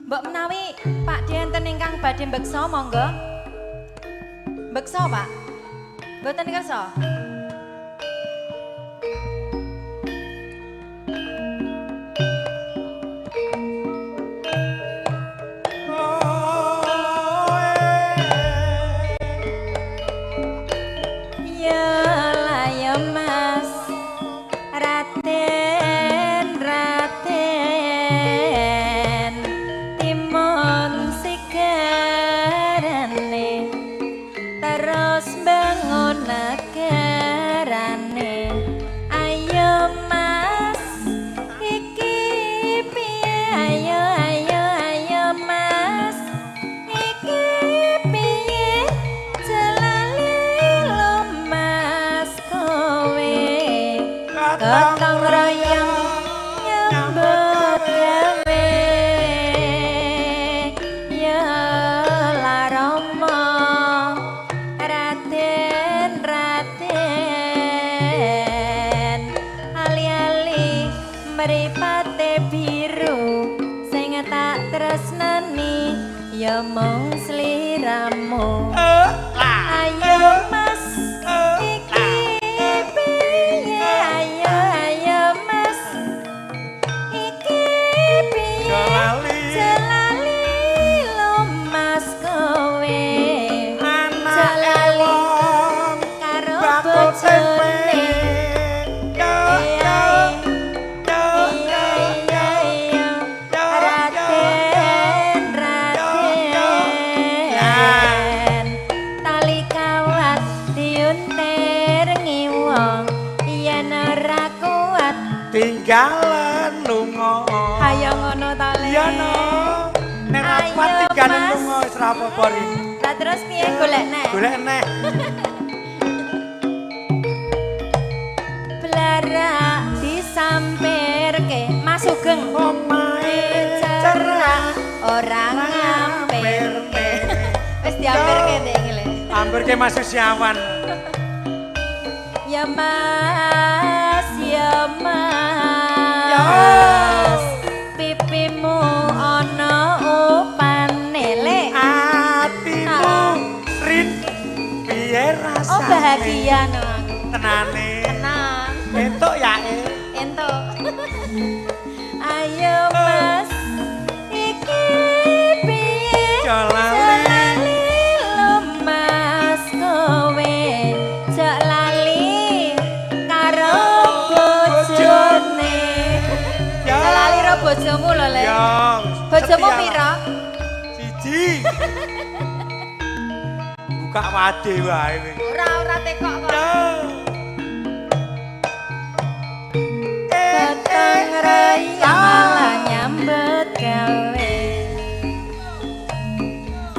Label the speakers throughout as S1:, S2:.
S1: Mbok menawi Pak D enten ingkang badhe mbeksa monggo. Mbeksa, Pak. Mboten kersa. Ya lah ya Mas, Raden Raden timun sigarane terus bangun negarane. Ayo Mas iki piye, ayo ayo ayo Mas iki piye, jelali lo Mas kowe gotong royong nyambut gawe. Ya la Rama Raden Raden ali-ali mripate biru sing tak tresnani ya mung sliramu. Ayo Mas iki piye, ayo ayo Mas iki piye, jelali lo Mas kowe jelali karo bojone. Iya iya iya Raden Raden tali kawat diuntir ngiwa yen ora kuat
S2: Tinggalan lunga.
S1: Ayo ngono ta Le.
S2: Iya no. Nek ra kuat
S1: Ayo,
S2: tinggalan
S1: Mas.
S2: lunga wis ra apa-apa ri.
S1: Lah terus piye golek neh?
S2: Golek neh.
S1: Blarak disampirke Mas Sugeng.
S2: Omahe
S1: Cerak ora ngampirke. Wis diampirke ndek iki Le.
S2: Ampirke Mas Susiawan.
S1: Ya Mas, ya Mas.
S2: Ya.
S1: Pipimu ana upane Le.
S2: Atimu rin piye rasane?
S1: Oh bahagia no aku.
S2: Tenane.
S1: Tenang.
S2: Entuk ya e.
S1: Entuk. Ayo Mas iki piye?
S2: Jelali.
S1: Lo Mas kowe jek lali karo bojone.
S2: Ya.
S1: Jek lali karo bojomu lho Le.
S2: Ya.
S1: Bojomu
S2: setia.
S1: pira?
S2: Siji. Buka wade wae kowe.
S1: Ora ora tekok kok.
S2: Ya.
S1: Gotong royong malah nyambut gawe.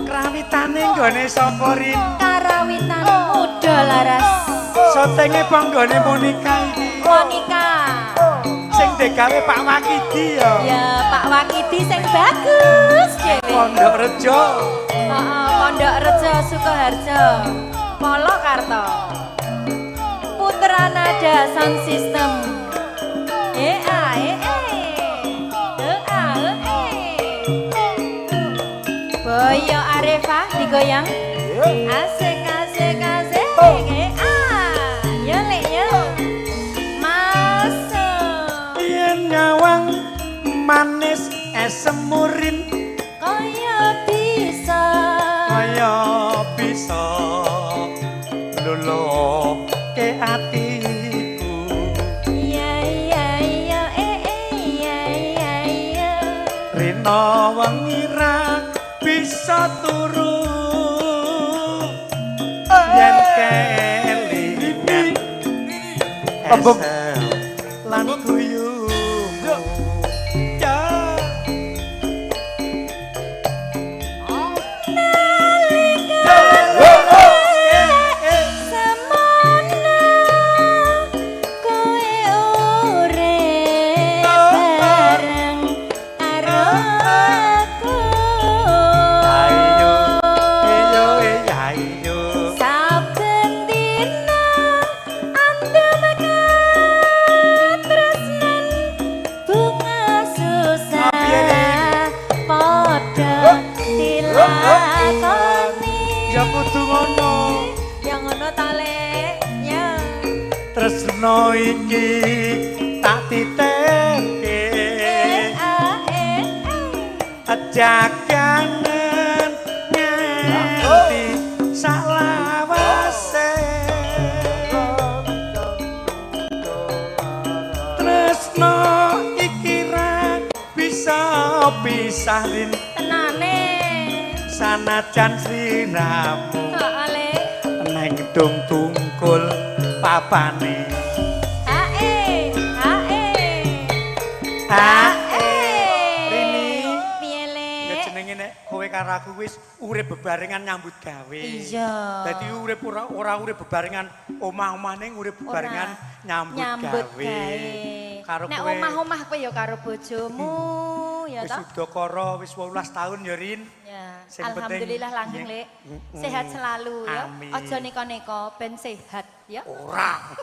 S2: Krawitane nggone sapa Rin?
S1: Karawitan muda laras.
S2: Sotenge panggone Monica iki.
S1: Monica.
S2: Sing digawe Pak Wakidi ya.
S1: Ya Pak Wakidi sing bagus dhewe.
S2: Pondok Rejo.
S1: Heeh, Pondok Rejo Sukoharjo. Polokarto. Putra Nada Sound System. E a e e. E a e e. Boyo Areva digoyang. Asik asik asik. E a. Ya lek ya. Masuk.
S2: Yen nyawang manis esem urin
S1: Kaya bisa.
S2: Kaya bisa luluhke atiku.
S1: Iya iya iya eh eh iya iya iya.
S2: Rina wengi ra bisa turu yen kelingan esem lan guyumu. Ya.
S1: Semono kowe urip bareng karo aku.
S2: Ayo, iyo, ayo.
S1: Saben dina andem
S2: Tresno iki tak titipke.
S1: Eh ah eh eh.
S2: Jaganen nganti salawase. Tresno iki ra bisa pisah rin
S1: Tenane.
S2: Sanajan sliramu
S1: Heeh, Le.
S2: neng dong tungkul papane.
S1: Ae, ae.
S2: Ae. Rini.
S1: Piye, Le?
S2: Ya jenenge nek kowe karo aku wis urip bebarengan nyambut gawe.
S1: Iya.
S2: Dadi urip ora ora urip bebarengan omah-omah ning urip bebarengan nyambut,
S1: Nyambut
S2: gawe.
S1: gawe.
S2: Karo
S1: Nek
S2: kowe
S1: omah-omah kowe ya karo bojomu, ya
S2: wis
S1: toh?
S2: udakara wis 18 tahun ya Rin.
S1: Ya,
S2: Sing penting-
S1: alhamdulillah langgeng,
S2: Iya.
S1: Lek. Sehat selalu ya.
S2: Amin.
S1: Aja neko-neko ben sehat ya.
S2: Ora.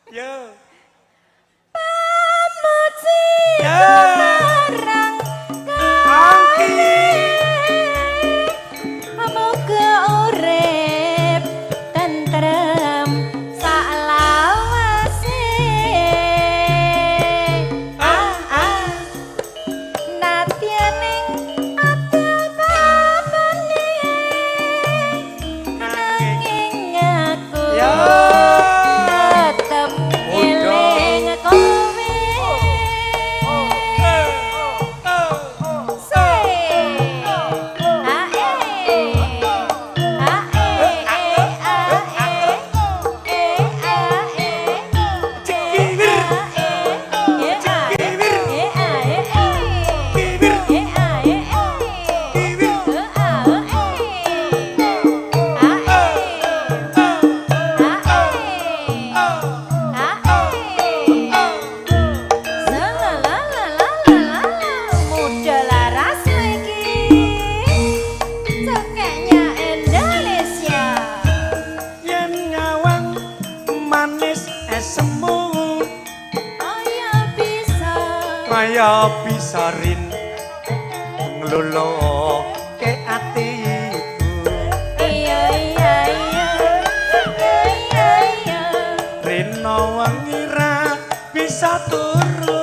S2: Yo.
S1: Pamuji
S2: Ya.
S1: marang
S2: Angki.
S1: Muga urip tentrem saklawase. Ah ah. Nadyan ing adol papane nanging aku
S2: Ya.
S1: tetep eling kowe. Se. A e. A e e a e. E a e.
S2: Cikiwir.
S1: E a e. E a e.
S2: Kiwir.
S1: E a e.
S2: Kiwir.
S1: E a e. A e. A e. A e. La la la la la la, muda laras iki. Cekeknya Indonesia.
S2: Yen nyawang manis esemu
S1: Kaya bisa.
S2: Kaya bisa rin ngloloke atiku.
S1: Iya iya iya. Iya iya.
S2: Rino wengi ra bisa turu.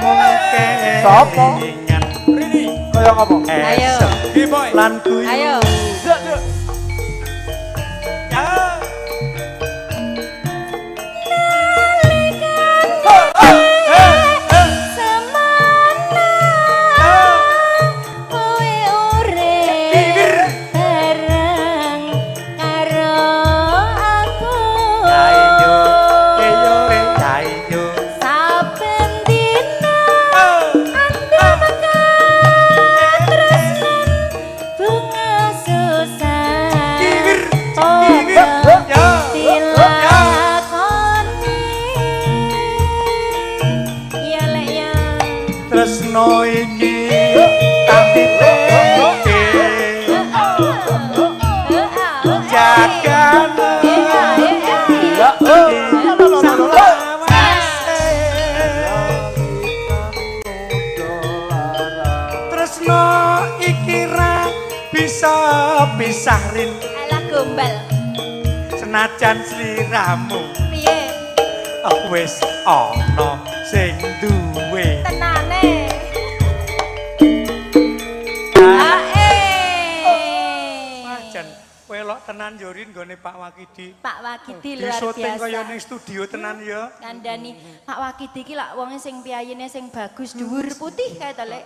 S2: Mung
S3: Sopo?
S2: kelingan
S3: Rini, kaya ngapa?
S1: Ayo.
S2: esem
S3: Ki boy.
S2: lan guyu.
S1: Ayo.
S3: Dek, dek.
S2: Ya.
S1: Semana kowe urip bareng karo aku.
S2: Ayo, ayo, ayo.
S1: Saben dina andam katresnan bunga susah.
S2: Kiwir,
S1: Padha
S2: kiwir, ya.
S1: dilakoni. Ya lek ya.
S2: Tresno iki tak titipke. Jagane
S3: Ya, oh.
S2: salawase. Tresno iki ra bisa pisah rin
S1: Alah gombal.
S2: Senajan sliramu
S1: Piye?
S2: Wis ana sing duwe.
S1: Tenane. Ae.
S2: Wah, jan welok tenan yo Rin nggone Pak Wakidi.
S1: Pak Wakidi
S2: Di
S1: luar
S2: syuting
S1: biasa.
S2: kaya ning studio tenan ya.
S1: Kandhani Pak Wakidi iki lak wonge sing piyayine sing bagus dhuwur putih kae to, Lek.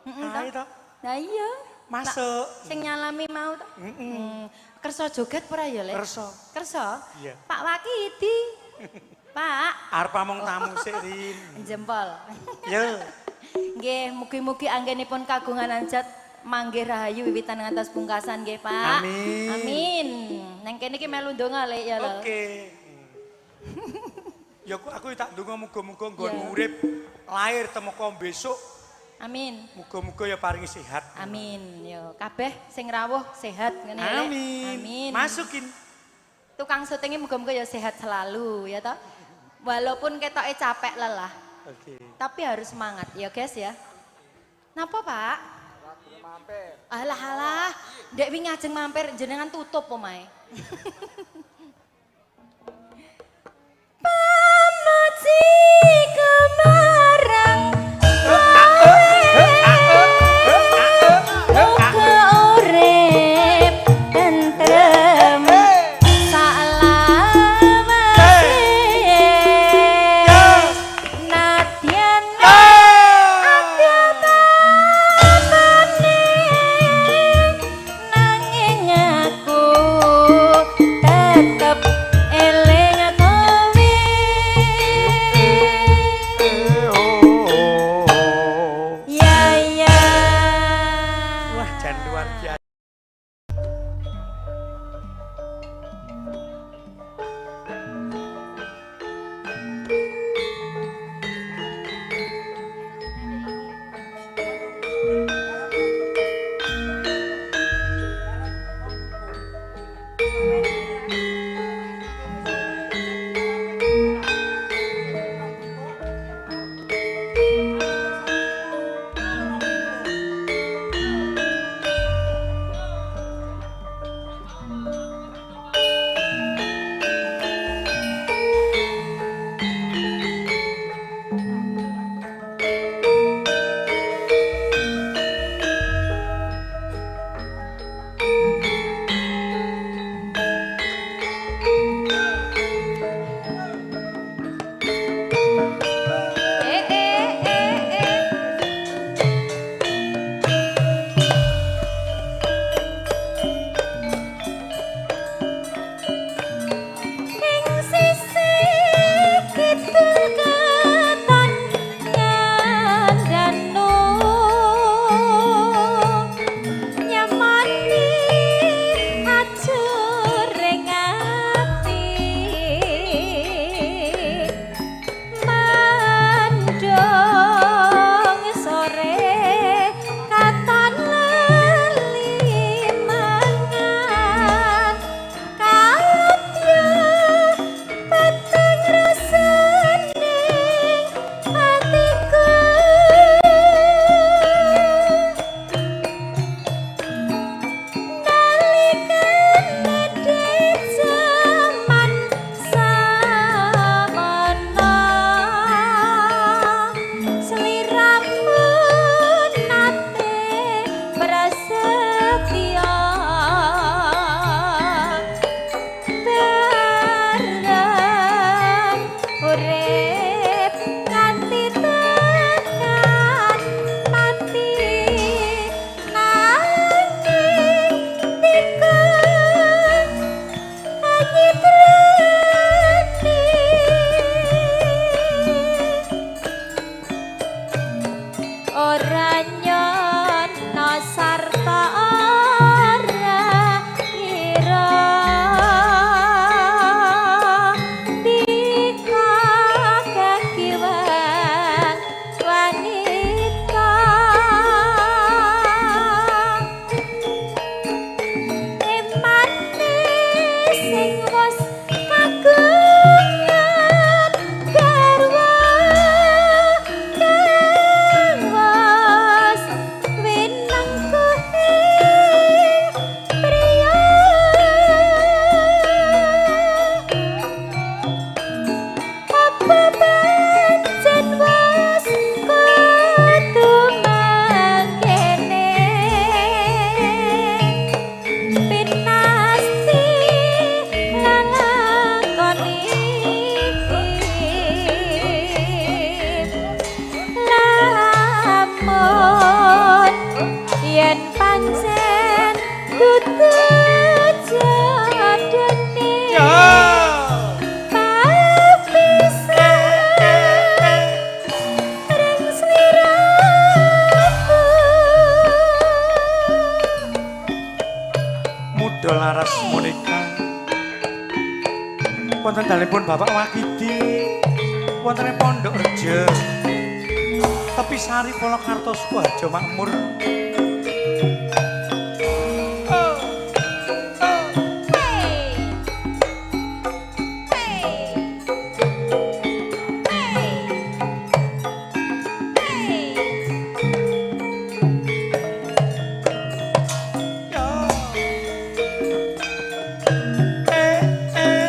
S1: Heeh
S2: Kae
S1: to.
S2: to.
S1: Lah iya.
S2: Masuk.
S1: Sing nyalami mau to. Heeh. Kersa joget ora ya, Lek?
S2: Kersa.
S1: Kersa?
S2: Iya.
S1: Pak Wakidi. Pak,
S2: Arep among tamu sik Rin.
S1: jempol.
S2: Yo.
S1: Nggih, mugi-mugi anggenipun kagungan hajat manggih rahayu wiwitan ngantos pungkasan nggih, Pak.
S2: Amin.
S1: Amin. Nang kene iki melu ndonga, Lek ya lho.
S2: Oke. Ya aku tak ndonga muga-muga nggon
S1: Ya.
S2: urip lahir temeka besok
S1: Amin.
S2: muga-muga ya paringi sehat.
S1: Amin. Yo, kabeh sing rawuh sehat ngene ya, Lek.
S2: Amin.
S1: Amin.
S2: Masukin.
S1: Tukang syutinge muga-muga ya sehat selalu ya toh. Walaupun ketoke capek lelah,
S2: Oke.
S1: tapi harus semangat ya guys ya. Napa, Pak? Alah alah, ndek wingi ngajeng mampir jenengan tutup omahe.
S2: Laras Monica. Wonten dalemipun Bapak Wakidi, wonten ing Pondok Rejo. Tepi Sari Polokarto Sukoharjo Makmur.
S1: Hey. Hey. Hey. Hey.
S2: Yo. Eh, eh.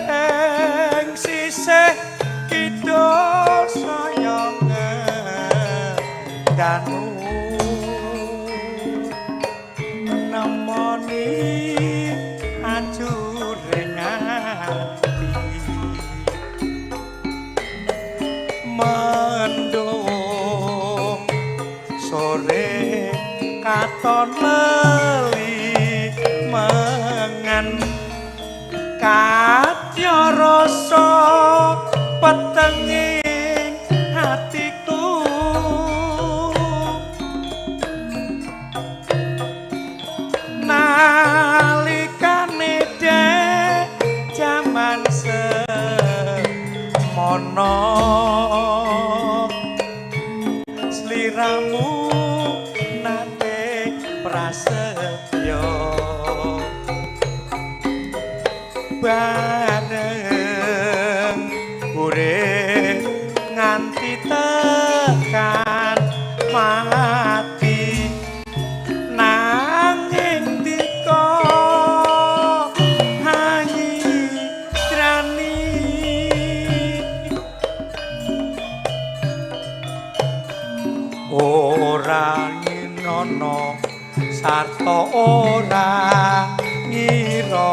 S2: Ing sisih kidul saya ngedanu nemoni ajuring ati mendung sore katon leli mengan kadya rasa petenging atiku nalikane dek jaman semono sliramu nate prasetyo bareng urip nganti tekan mati nanging dika hanyidrani ora nginono sarta ora ngira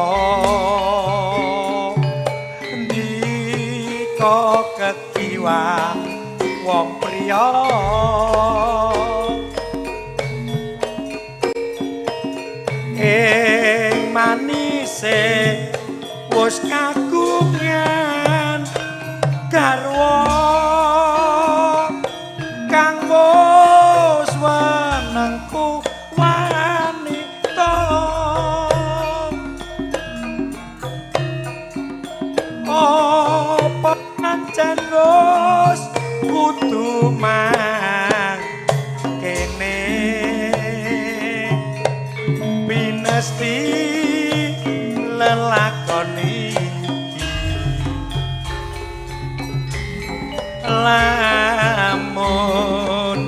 S2: ndika ketiwa wong priya ing manise wis kagungan garwa kang wis wenengku wanita apa pancen wis kudu mang kene pinesti lelakon iki lamun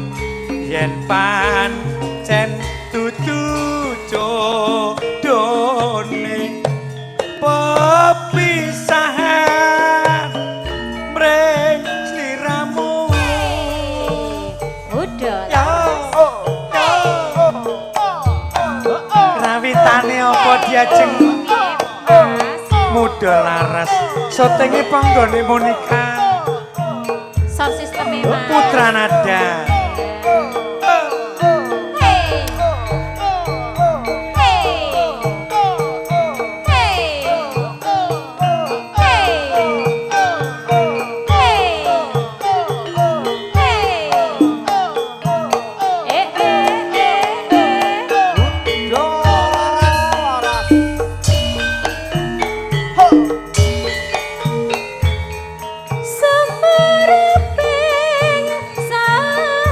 S2: yen pancen dudu jodone pepisahan mring sliramu
S1: Udah.
S2: ya rawitane apa diajeng
S1: Mas.
S2: muda laras syutinge panggone Monica
S1: Sound system Mas.
S2: Putra Nada.
S1: Hey. Hey. Hey. Hey. Hey. Hey. Eh eh eh eh.
S3: Laras.
S1: Semereping sari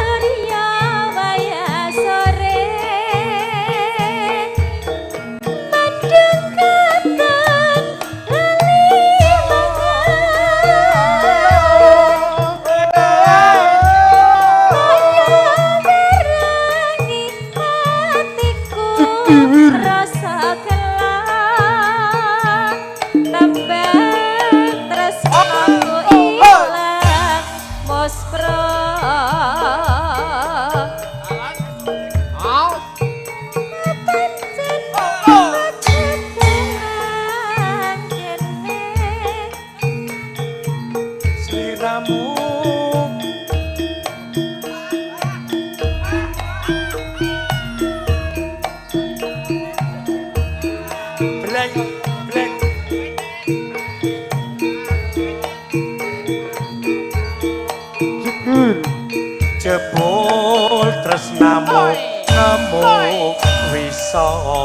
S2: rasa.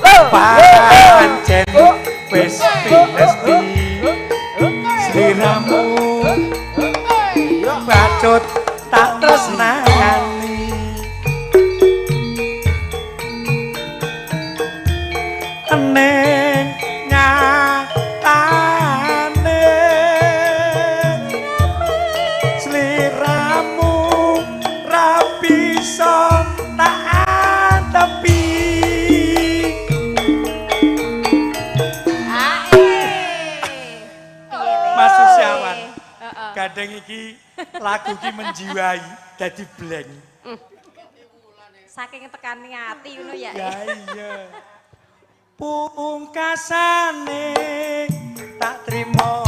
S2: Apa pancen wis pinesti sliramu bacut tak tresnani. Ning nyatane sliramu ra bisa tak antepi. Mas Susiawan, kadang iki lagu iki menjiwai dadi blank.
S1: Saking tekane ati ngono ya.
S2: Ya iya. Pungkasane tak trimo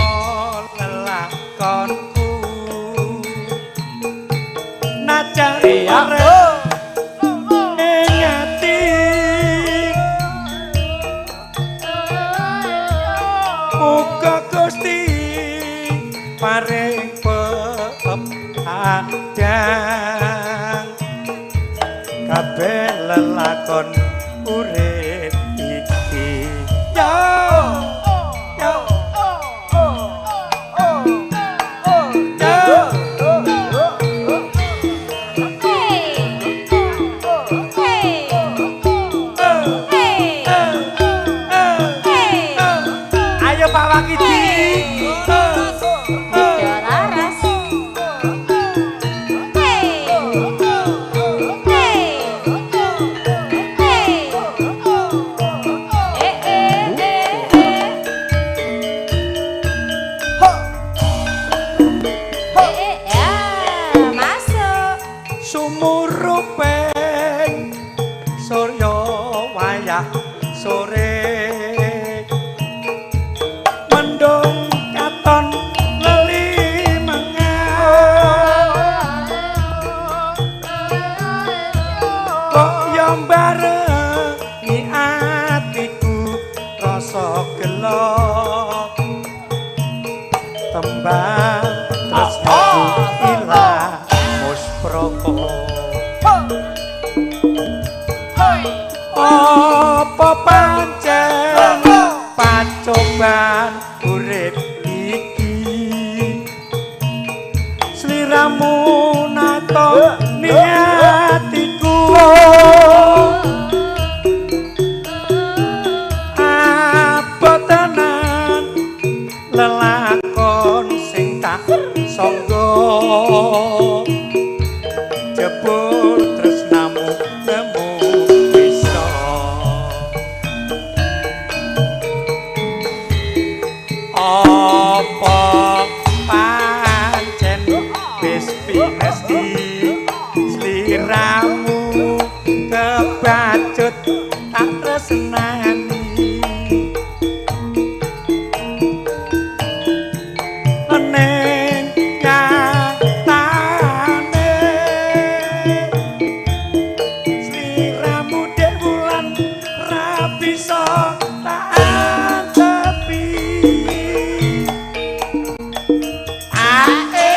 S2: lelakonku. Najan urip ing ati muga Gusti paring pepadang kabeh lelakon urip iki. Yo yo yo.
S1: Hey. Hey. Hey. Hey.
S2: Ayo Pak Wakidi.
S1: Laras. Hey. Hey. Hey. Eh eh eh eh. Eh eh ya, masuk.
S2: Sumuruping surya wayah sore mendung katon leli mengan kok yo barengi atiku rasa gelo tembang tresnaku ilang musproko. Apa pancen pacoban urip iki sliramu nato niatiku apa tenan lelakon sing tak sangga jebul tresnamu nemu bisa. Apa pancen wis pinesti sliramu kebacut tak tresnani. Ning nyatane sliramu dek wulan ra bisa tak antepi. Ae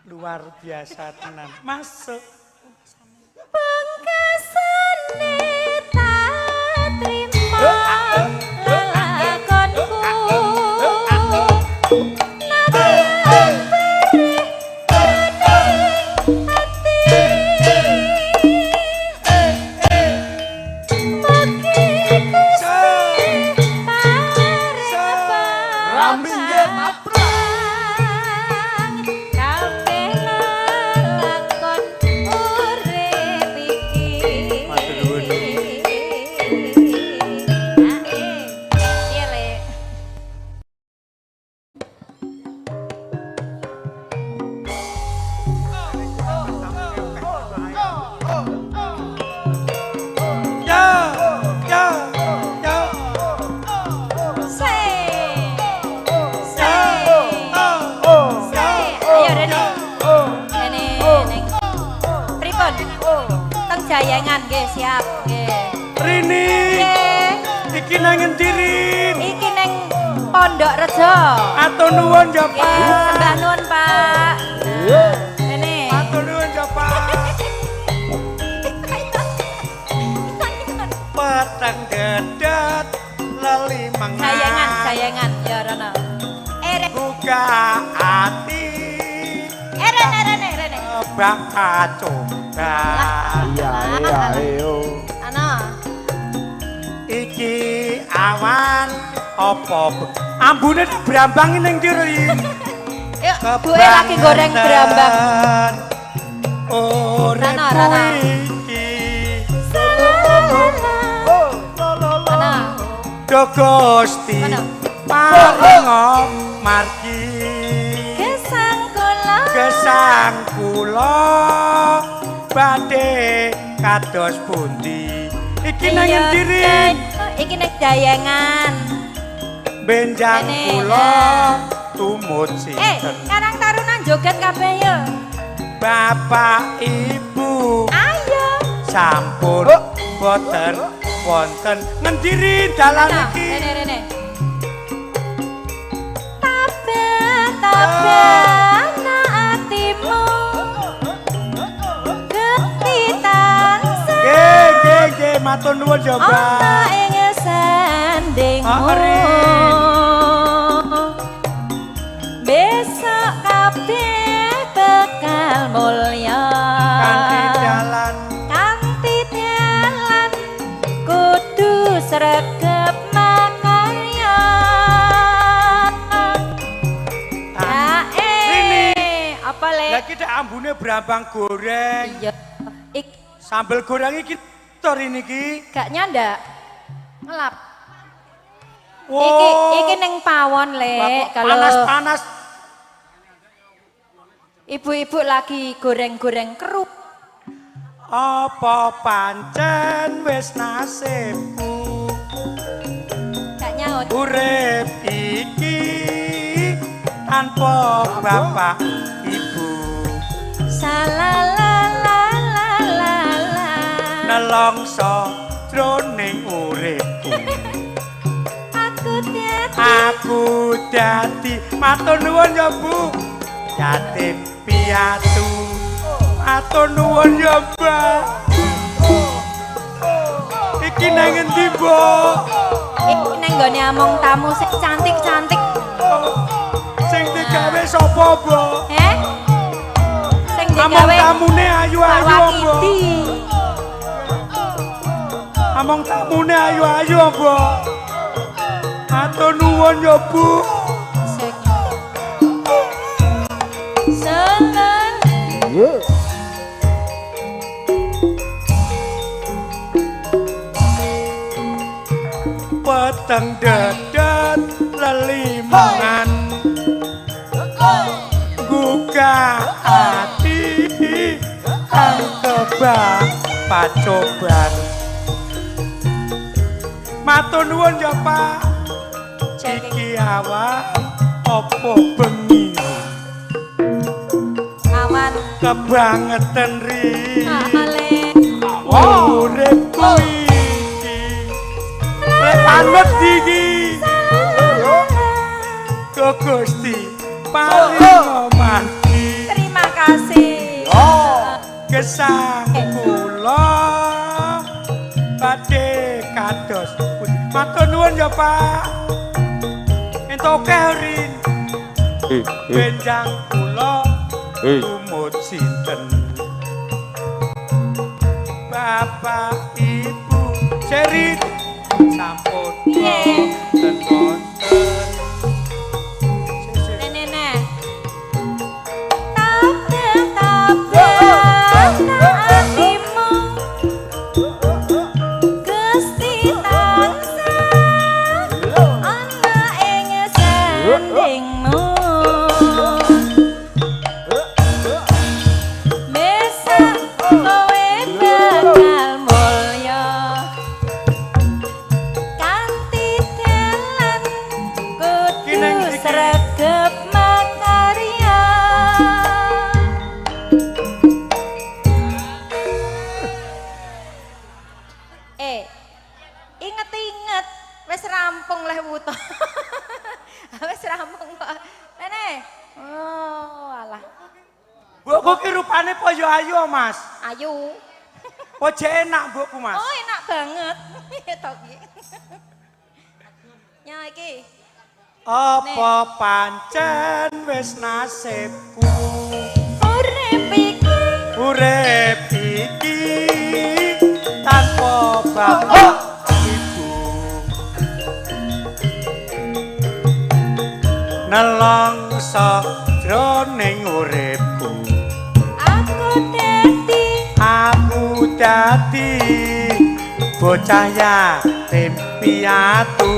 S2: luar biasa tenan. Masuk.
S1: Pungkasane tak trima lelakonku. Nadyan perih jroning ati. Mugi Gusti paring pepadang kabeh lelakon urip iki.
S2: Matur nuwun.
S1: Ae, piye Le?
S2: Yo yo yo.
S1: Se. Se.
S2: Oh.
S1: Se. Ayo Rene. Rene ning pripun? Teng Jayengan nggih, siap nggih.
S2: Rini
S1: Nggih.
S2: iki nang ngendi Rin?
S1: Iki neng Pondok Rejo.
S2: Matur nuwun ya Pak.
S1: Sembah nuwun Pak. Rene.
S2: Matur nuwun ya Pak. Peteng dedet lelimengan.
S1: Sayangan, sayangan ya Rono.
S2: Buka ati.
S1: Rene rene rene.
S2: Bak coba.
S3: Iya iya iyo.
S1: Ana.
S2: Iki awan apa ambune brambang ning ndi iki?
S1: Yuk, buke lagi goreng brambang.
S2: Urip iki.
S1: Ana.
S2: Do Gusti paringa margi.
S1: Gesang kula.
S2: Gesang kula badhe kados pundi? Iki nang endi, Rin?
S1: Iki nang Dayangan.
S2: Benjang kula tumut sinten?
S1: Karang Taruna joget kabeh yo.
S2: Bapak Ibu.
S1: Ayo.
S2: Sampun boten wonten ngendi Rin dalan iki?
S1: Rene rene. Tabah tabah atimu. Geti tansah.
S2: Nggih nggih nggih matur nuwun ya, Mbak.
S1: Ana ing sandingmu. Besok kabeh bakal mulya.
S2: Kanthi dalan.
S1: Kanthi dalan kudu sregep makarya. Ya apa le?
S2: Lah iki tek ambune brambang goreng.
S1: Iya.
S2: Sambel goreng iki to Rin iki.
S1: Gak nyandak. Ngelap.
S2: Wow.
S1: Iki iki ning pawon le, kalau
S2: panas-panas.
S1: Ibu-ibu lagi goreng-goreng kerupuk.
S2: Apa pancen wis nasibku?
S1: Gak nyaut.
S2: Urip iki tanpa bapak ibu.
S1: Salalalalala.
S2: Nelongso jroning uripku. Aku dadi matur nuwun ya Bu. Yatim piatu. Matur nuwun ya Mbak. Iki nang endi, Mbok?
S1: Iki nang nggone among tamu sing cantik-cantik.
S2: Sing digawe sapa, Mbok?
S1: Heh? Sing digawe
S2: among tamune ayu-ayu, Mbok. Among tamune ayu-ayu, Mbok. Matur nuwun ya, Bu.
S1: Seneng.
S3: Iya.
S2: Peteng dedet lelimangan. Gugah ati kang kebak pacoban. Matur nuwun ya, Pak. Iki awan apa bengi?
S1: Awan
S2: kebangetan ri. Uripku iki. Lek panut iki. Gusti paringa margi.
S1: Terima kasih.
S2: Gesang kula badhe kados. Matur nuwun ya, Pak. Entuk akeh Rin. Benjang kula tumut sinten? Bapak Ibu Seri sampun
S1: piye?
S2: Wonten.
S1: Nene. Tabah atimu Gusti tansah ana ing sandingmu. Besok kowe bakal mulya. Kanthi
S2: Mbokku ki rupane kaya ayu, Mas.
S1: Ayu.
S2: Oje enak mbokku, Mas.
S1: Oh, enak banget. To ki. Ya iki.
S2: Apa pancen wis nasibku
S1: Urip iki
S2: urip iki tanpa bapak ibu, nelongso jroning uripku, aku dadi bocah yatim piatu.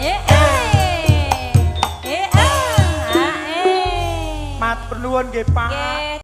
S1: Eh eh. Eh ah eh.
S2: Matur nuwun nggih, Pak.
S1: Nggih.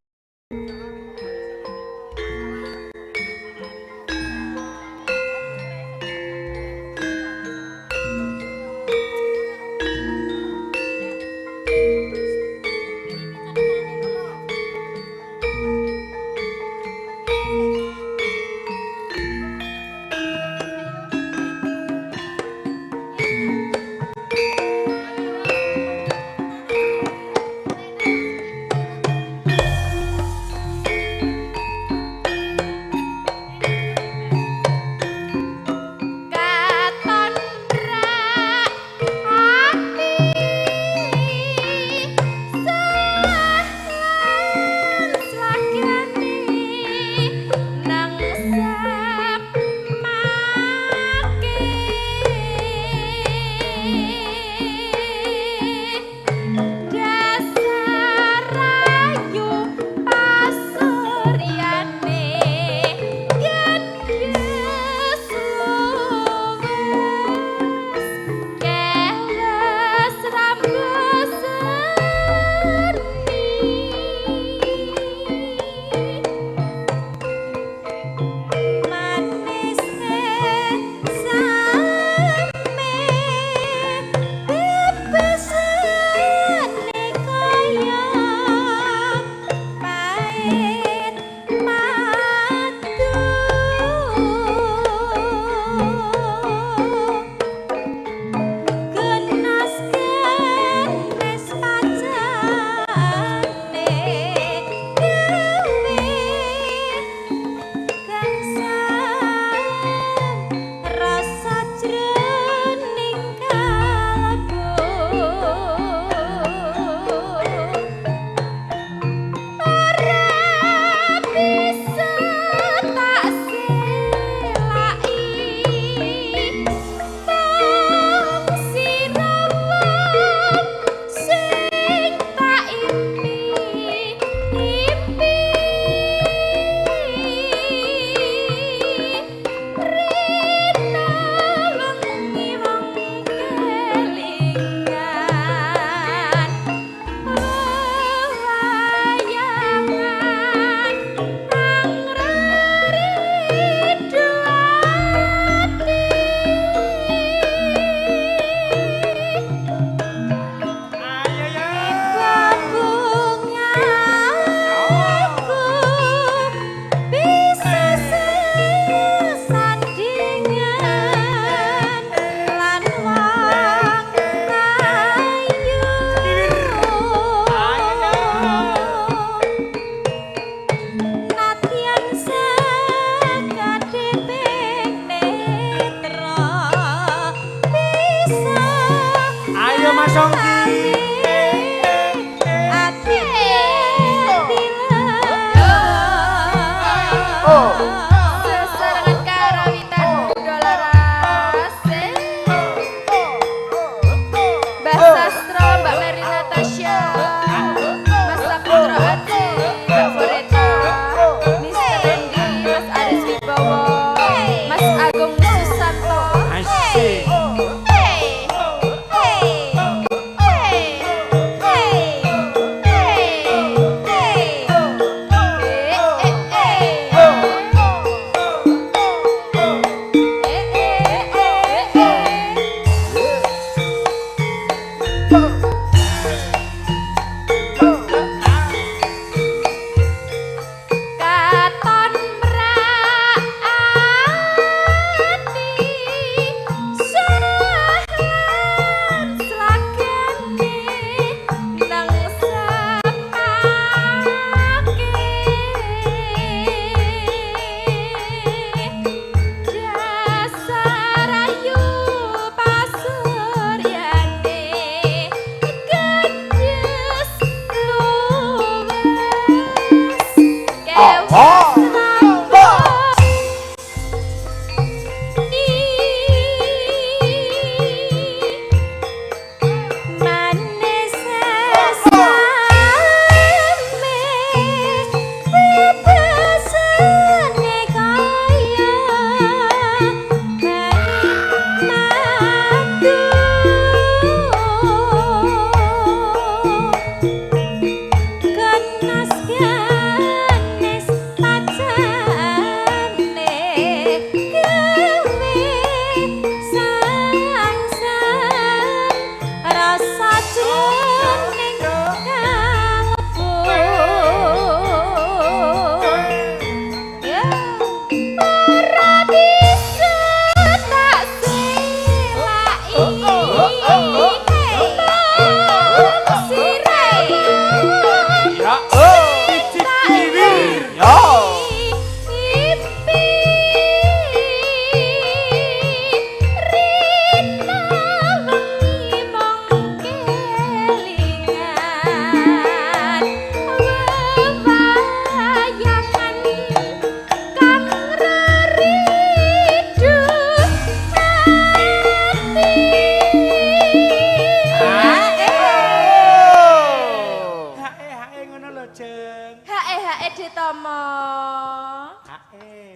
S4: Katon rak ati salah lan slagane nang samake dasar ayu pasuryane gendhes luwes keles rambeseni.
S1: Manis same bebesane kaya pait madu, genas genes pacane gawe gangsal rasa jroning kalbu.
S4: Ora bisa tak selaki mung sirawan sing tak impi impi rina wengi wong kelingan wewayangan angridu ati.
S2: Ayo ya.
S1: Bungaku bisa sesandingan lan wong ayu. Nadyan sakadheping netra bisa
S2: Ayo Mas Ongki.
S1: ati.
S3: Oh.
S4: Sesarengan karawitan Budolaras Mbah Sastro, Mbak Mary Natasha, Mas Saputra Adi, Mbak Foreta, Mr. Randy, Mas Aris Wibowo, Mas Agung Susanto.
S2: Asik.
S4: Hey, hey, hey, hey, hey, hey, eh, eh, eh. Eh, eh, eh, eh.
S3: Oh.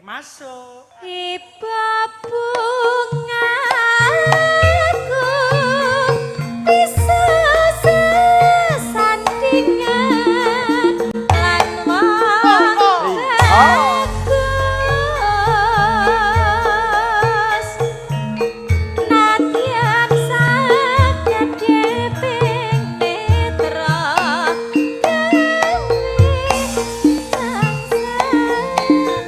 S2: Masuk.
S1: Iba bungaku bisa sesandingan lan wong bagus nadyan sakedheping netra gawe sangsan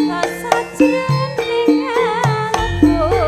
S1: rasa jroning kalbu.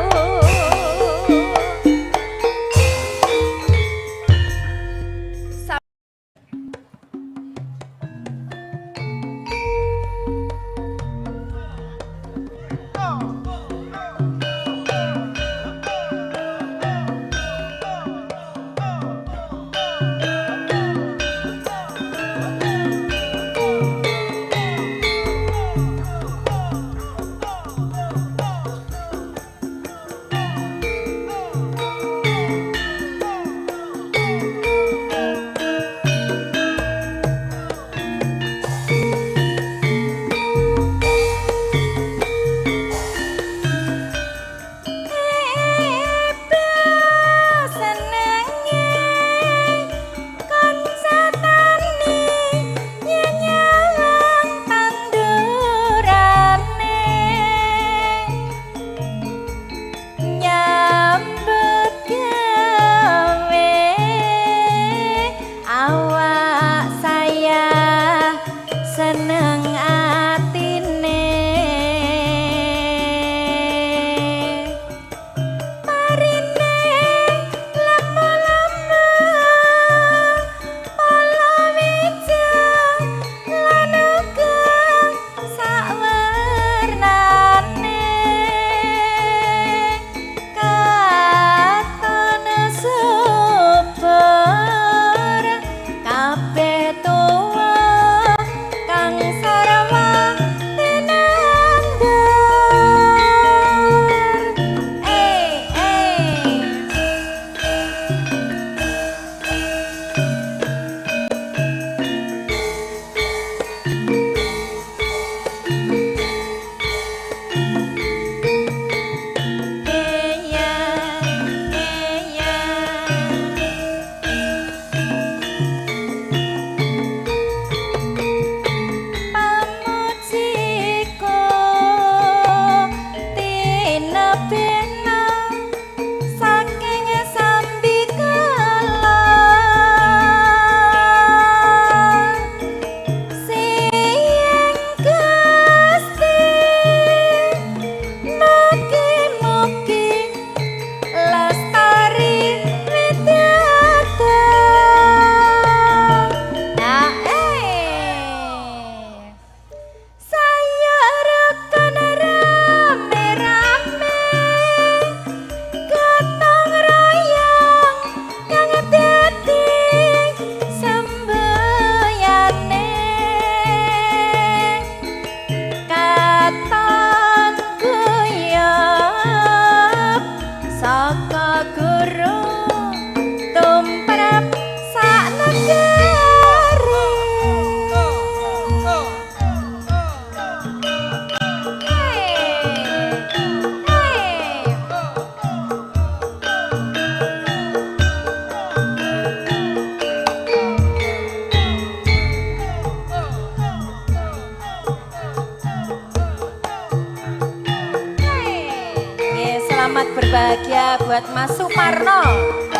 S1: Bahagia buat Mas Suparno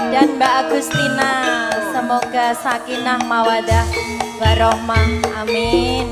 S1: dan Mbak Agustina. Semoga sakinah mawadah warohmah. Amin.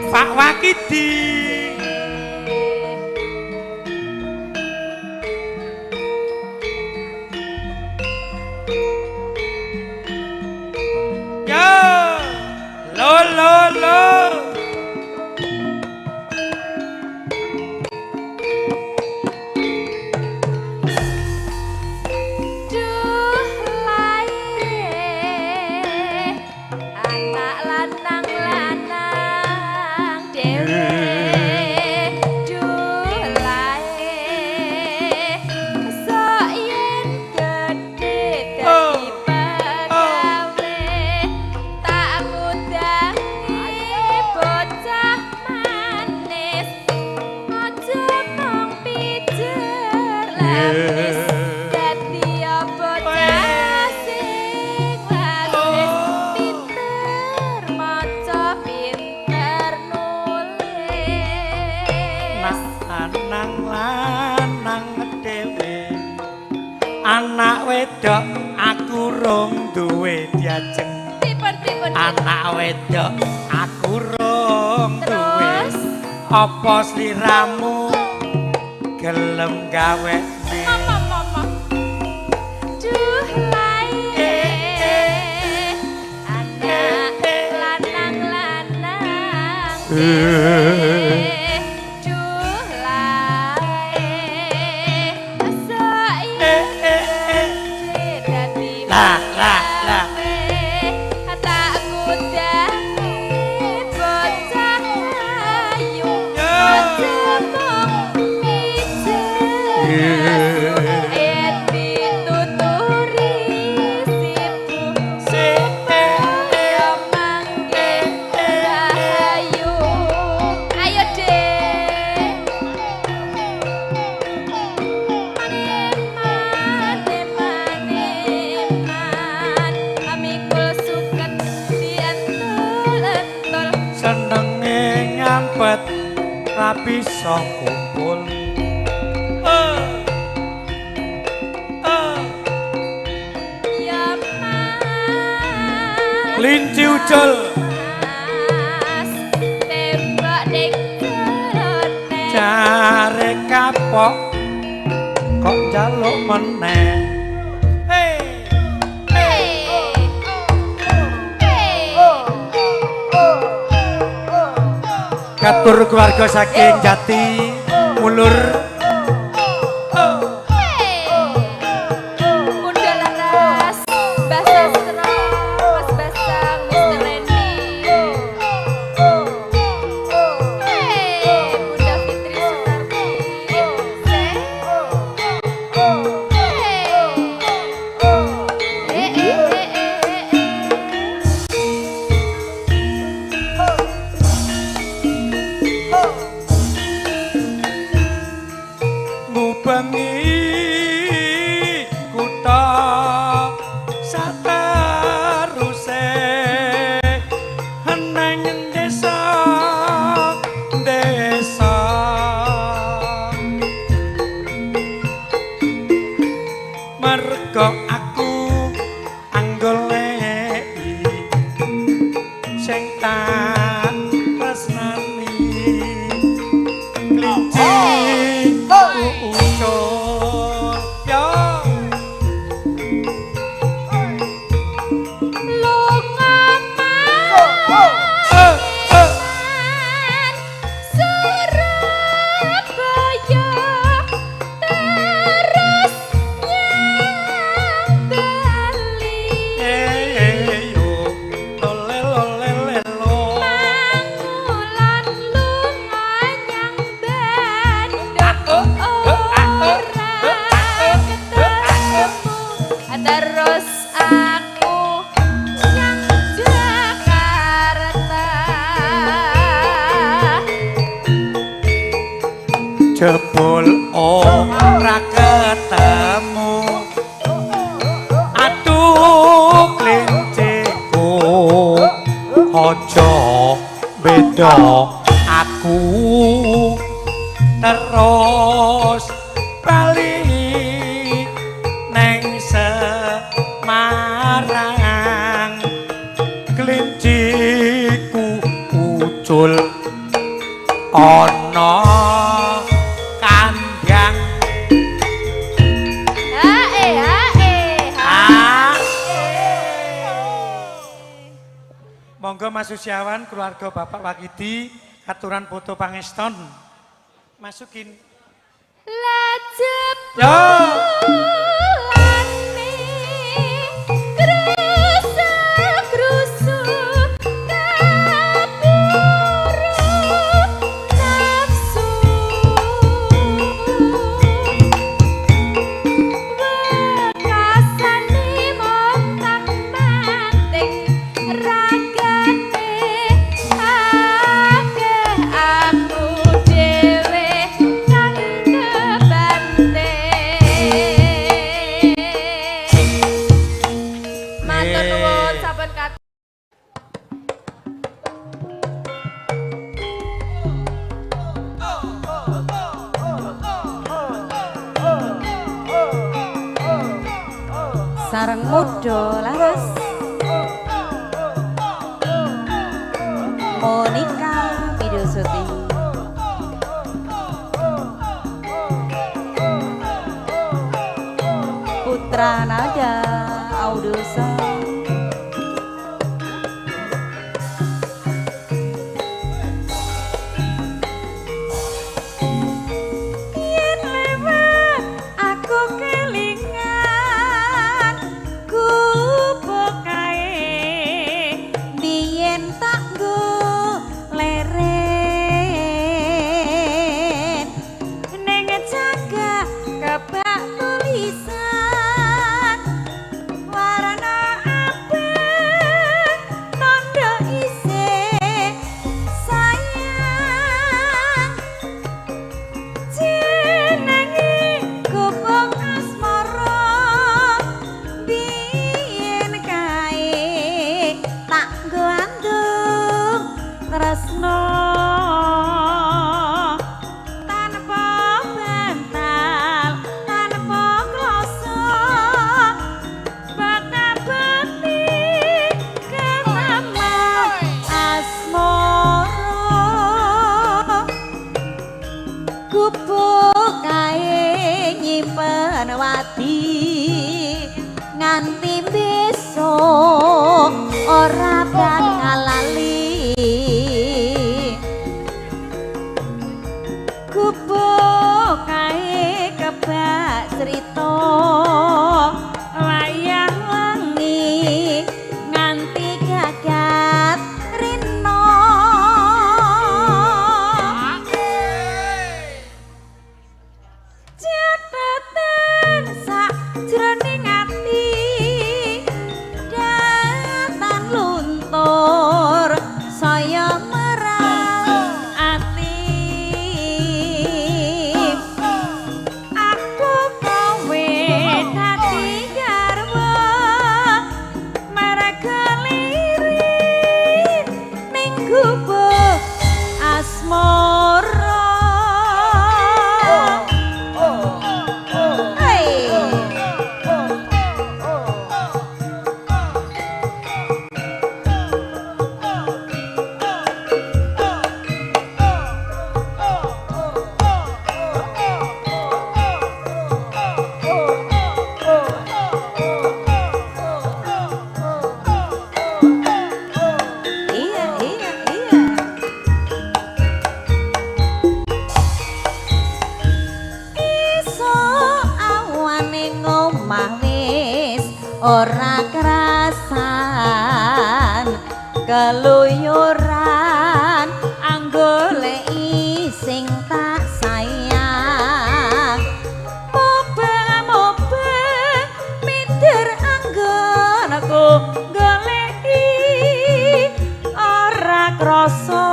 S2: Pak Wakidi. Yo, lo lo lo.
S4: Duh lae anak lanang lanang dhewe. Duh lae sok yen gedhe dadi pegawe tak ngudangi bocah manis aja mung pijer lamis dadi bocah sing wasis pinter maca pinter nulis.
S2: Lanang lanang dhewe anak wedok aku rong duwe diajeng.
S4: Pripun pripun
S2: Anak wedok aku rong duwe.
S4: Terus?
S2: Apa sliramu gelem gawekne?
S4: Mama mama. Duh lae anak lanang lanang dhewe. Duh lae sok yen gedhe dadi
S2: Lah, lah, lah.
S4: pegawe tak ngudangi bocah ayu
S2: Ora bisa kumpul. Eh. Eh.
S4: Ya Mas.
S2: Kelinci ucul.
S4: Mas, tembak ning jerone.
S2: Jare kapok kok njaluk meneh. Hey.
S4: Hey. Hey.
S2: Katur keluarga saking Jati Mulur.
S4: Hey. Bunda Laras, Mbah Sastro, Mas Basang, Mr. Randy. Hey, Bunda Fitri Sutarti. Hey. Eh, eh, eh, eh, eh, eh.
S2: Ngubengi kutha sateruse neng desa desa mergo aku anggoleki sing tak tresnani klinci ucul ya.
S4: Lunga
S2: Eh, eh.
S4: man Surabaya terus nyang Bali.
S2: Eh, yo lole lole lelo.
S4: Mangulan lunga nyang Bandung ora ketemu, terus aku nyang Jakarta.
S2: Jebul ora ketemu, aduh klinciku aja beda aku terus bali neng Semarang klinciku ucul ana kandang.
S4: Hae hae hae.
S2: Ah. Monggo Mas Susiawan, keluarga Bapak Wakidi, katuran foto pangeston. Masukin.
S4: Lajep
S2: Yo.
S4: bulane krusak-krusuk kaburu nafsu wekasane montang manting ragane akeh aku dhewe kang kebanting. Matur nuwun sampun kat.
S1: Sareng muda laras Monica Widosuti. Putra Nada Audusa. Yen lewat aku kelingan gubuk kae biyen tak nggo leren ning jaga kebak tulisan warna Nganti besok ora bakal lali. Gubuk kae kebak cerita wayah wengi nganti gagat rino. Catatan sak jroning ati datan luntur saya merah ati. Aku kowe dadi garwa merga lirik ning gubuk asmara. Hey. Iya. Iso awane ngomah wis ora kerasan keluyuran anggoleki sing tak sayang. Mobeng-mobeng mider anggonku goleki ora krasa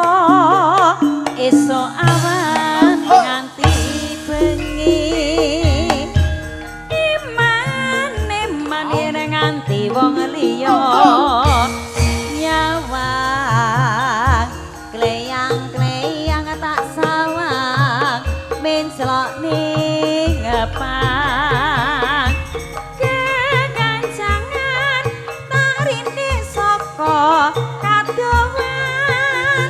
S1: esuk awan nganti bengi. Iman iman yen nganti wong liya nyawang kleyang-kleyang tak sawang menclok ning ngepang. Kekancangan tak rindik saka kadowan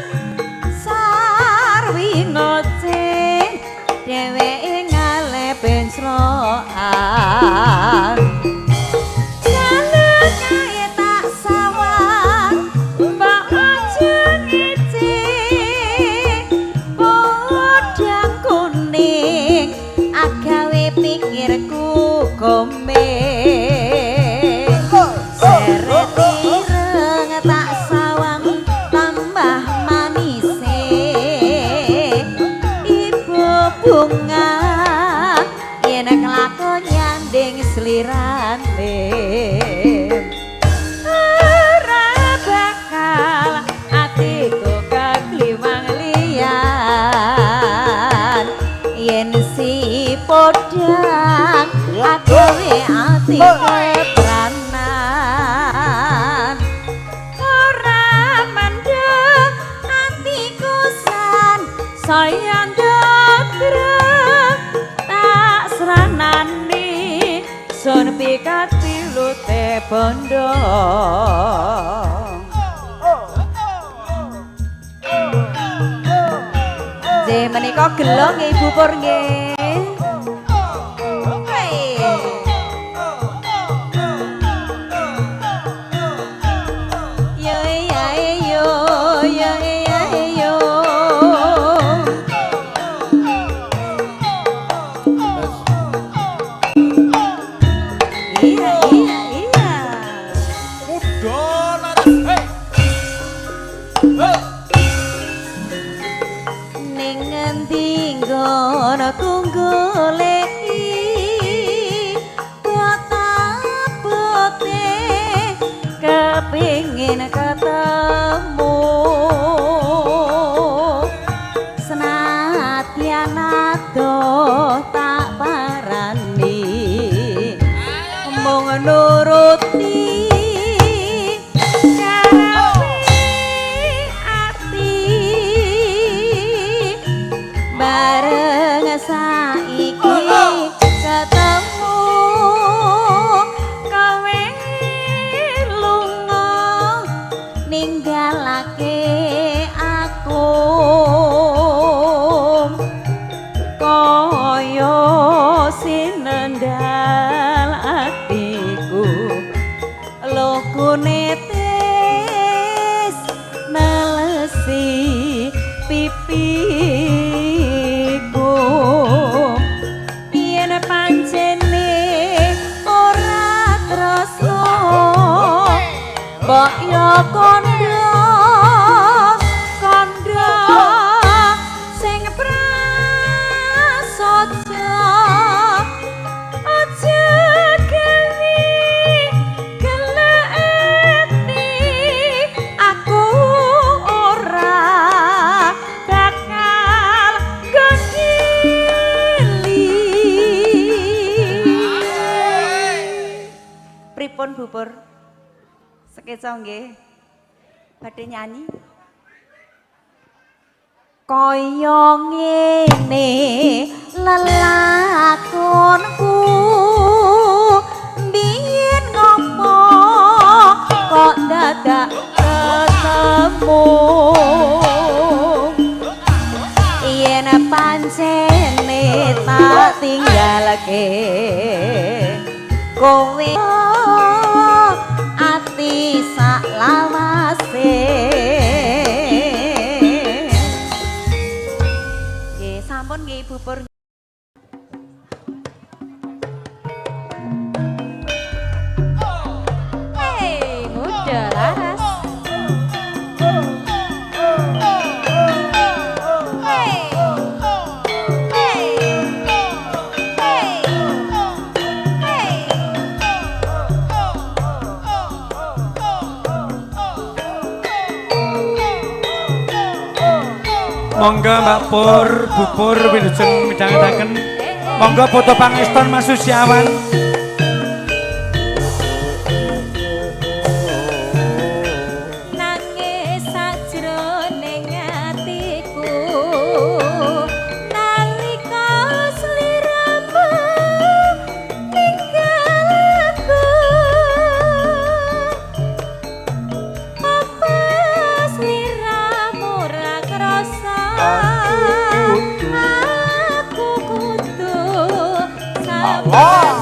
S1: sarwi ngoceh dheweke ngalih benclokan. Jaluk kae tak sawang mbok aja ngece podang kuning agawe pikirku gome. Seret ireng tak sawang tambah manise ibu bunga yen kelakon nyanding slirane. Ora bakal atiku kakliwang liyan yen si podang agawe ati kepranan. Ora mendeng atiku san saya ndodrek tak sranani sun pikati lute bondo. Nggih menika gelo nggih Ibu Pur nggih. Hey. Yo ya yo yo ya yo. Iya.
S5: Muda laras. Hey. Hey.
S1: Ning ngendi nggonku goleki bote kepingin ketemu senadyan adoh tak parani mung nuruti karepe ati bareng saiki ketemu kowe lunga ninggalake aku kaya sinendal atiku. Kandha kandha sing prasaja aja gawe geleti aku ora bakal gedili. Pripun bubur? Sekeca nggih. Badhe nyanyi. Kaya ngene lelakonku mbiyen ngopo kok dadak ketemu yen pancene tak tinggalke kowe ati sak lawase. Nggih, sampun nggih Ibu Pur.
S4: Hei, muda laras. Hei. Hei. Hei. Hei.
S2: Monggo Mbak Pur, Bu Pur wilujeng midhangetaken. Monggo foto pangeston Mas Susiawan.
S1: Nangis sajroning atiku nalika sliramu ninggal aku apa sliramu ra krasa aku kudu sabar.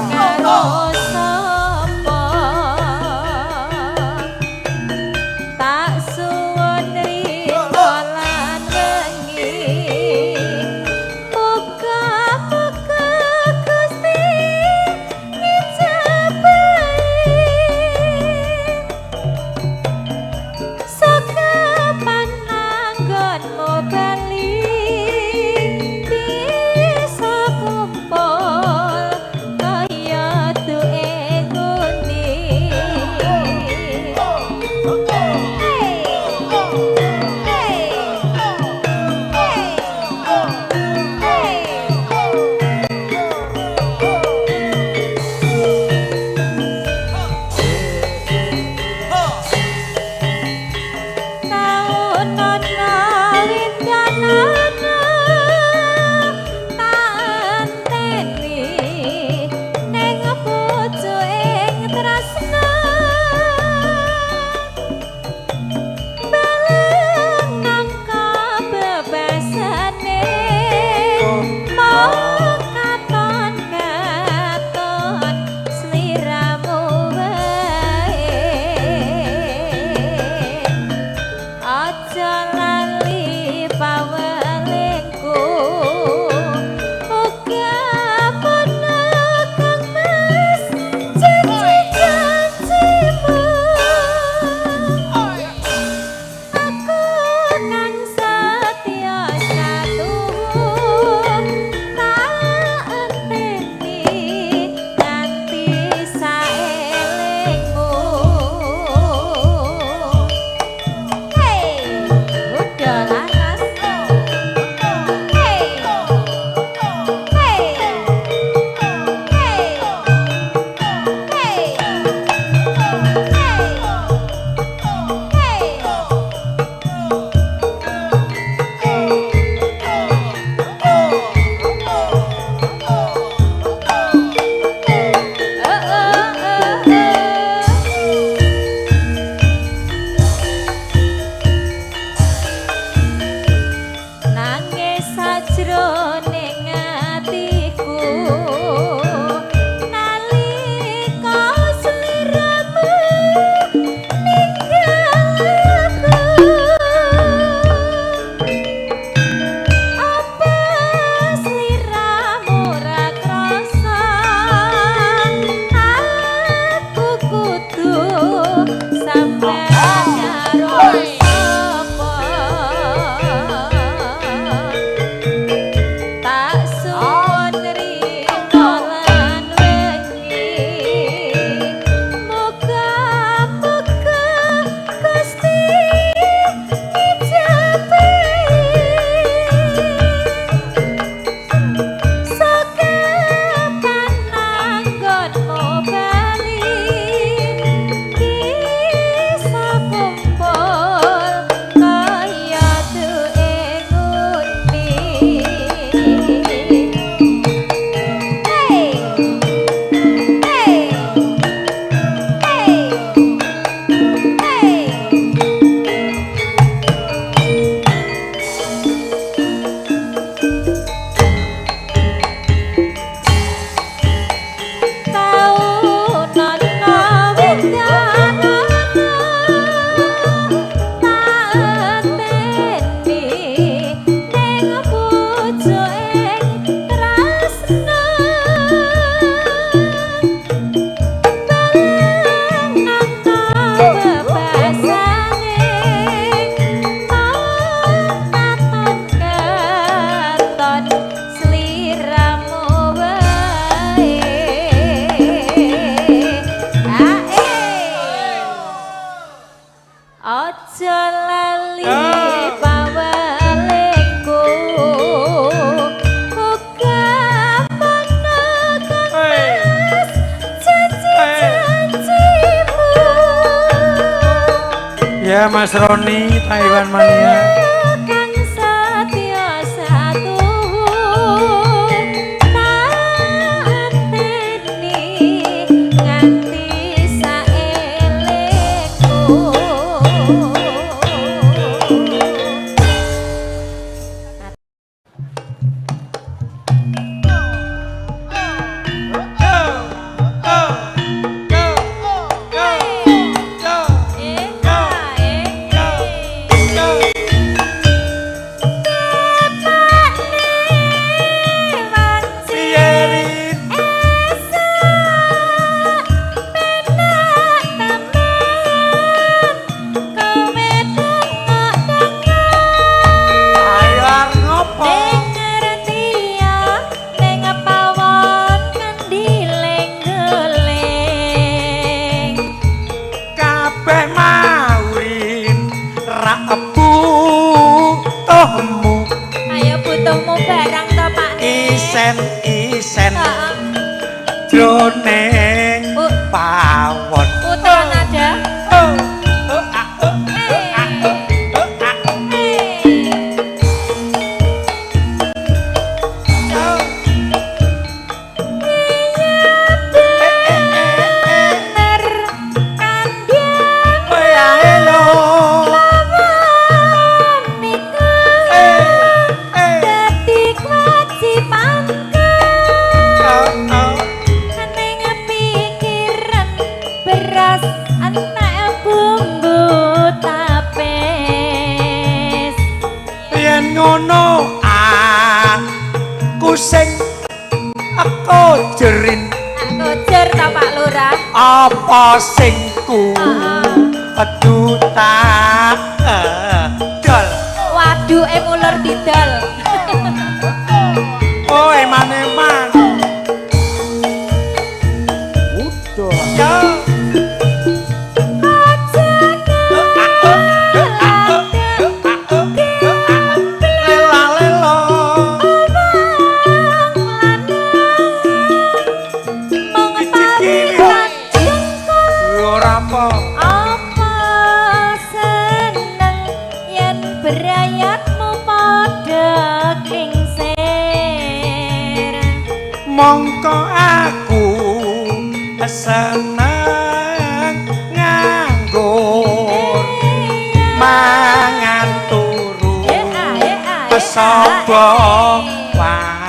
S2: Ya Mas Roni, Taiwan Mania.
S1: Kang satya satuhu tak anteni nganti saelekku. Eh, ah, eh, eh.
S2: Piye Rin? Ayo arep ngopo? Kabeh maurin ra butuhmu.
S1: Ayo butuhmu barang to Pak.
S2: Isen-isen jroning pawon.
S1: Putra nada.
S2: Oh, oh, ah, oh, oh, ah, oh, oh, ah, oh. Eh, eh, eh, eh. Oh, ya, elo. Eh, eh. Oh, oh.
S1: Beras entek bumbu tapes.
S2: Yen ngono aku sing aku jerin
S1: Aku jer ta Pak Lurah.
S2: Apa sing ku kudu tak dol.
S1: Waduke mulur didol.
S2: Oh, eman-eman.
S3: Udah.
S2: Ya. Lela lelo. Ora apa.
S1: Apa seneng yen berayatmu padha klingsir.
S2: Mongko aku seneng nganggur mangan turu
S1: Eh, ah, eh, ah, eh,
S2: sapa
S1: ah, eh.
S2: wae.